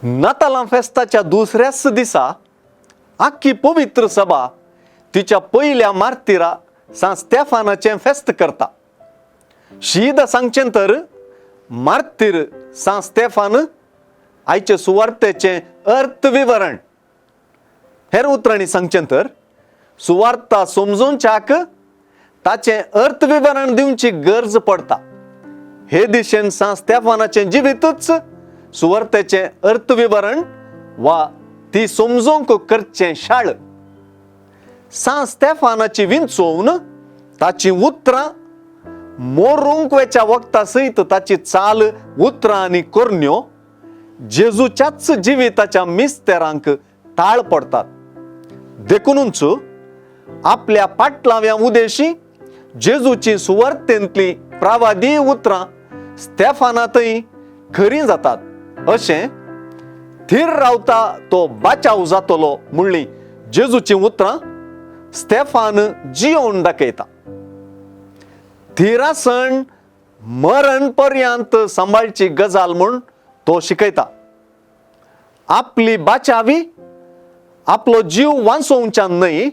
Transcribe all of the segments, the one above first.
नातालां फेस्ताच्या दुसऱ्याच दिसा आख्खी पवित्र सभा तिच्या पयल्या मार्तिरा सांत स्तेफानाचें फेस्त करता. शीद सांगचें तर मार्तीर सांत स्तेफान आयचे सुवार्तेचें अर्थ विवरण. हेर उतरांनी सांगचें तर सुवार्ता समजूनच्याक ताचें अर्थ विवरण दिवची गरज पडटा. हे दिशेन सांत स्तेफानाचें जिवीतूच सुवार्तेचें अर्थ विवरण वा ती समजूंक करचें शाळ. सांत स्तेफानाची विंचोवन ताची उतरां मोरूंक वेच्या वखता सयत ताची चाल उतरां आनी करण्यो जेजूच्याच जिविताच्या मिस्तेरांक ताळ पडटात. देखुनूच आपल्या पाटलाव्या उदेशी जेजूची सुवार्तेंतली प्रावादी उतरां स्तेफानांतय खरीं जातात. अशें थीर रावता तो बाचाव जातलो म्हणली जेजूचीं उतरां स्तेफान जियोवन दाखयता. थिरासण मरण पर्यंत सांबाळची गजाल म्हूण तो शिकयता. आपली बाचावी आपलो जीव वांचोवच्यान न्हय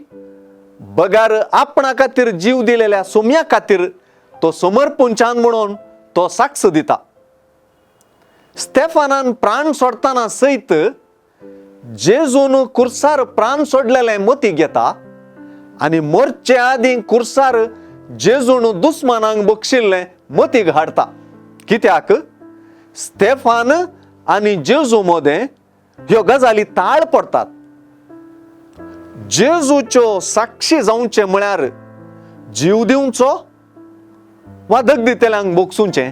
बगार आपणा खातीर जीव दिलेल्या सोम्या खातीर तो समर्पूंच्यान म्हणून तो साक्ष दिता. स्तेफानान प्राण सोडतना सयत जेजून कुर्सार प्राण सोडलेले मती घेता आनी मरचे आदीं कुर्सार जेजून दुस्मानांक बक्षिल्लें मतीक हाडटा. कित्याक स्तेफान आनी जेजू मदें ह्यो गजाली ताळ पडटात. जेजूच्यो साक्षी जावचें म्हळ्यार जीव दिवचो वा दगदितल्यांक बोगसुचें.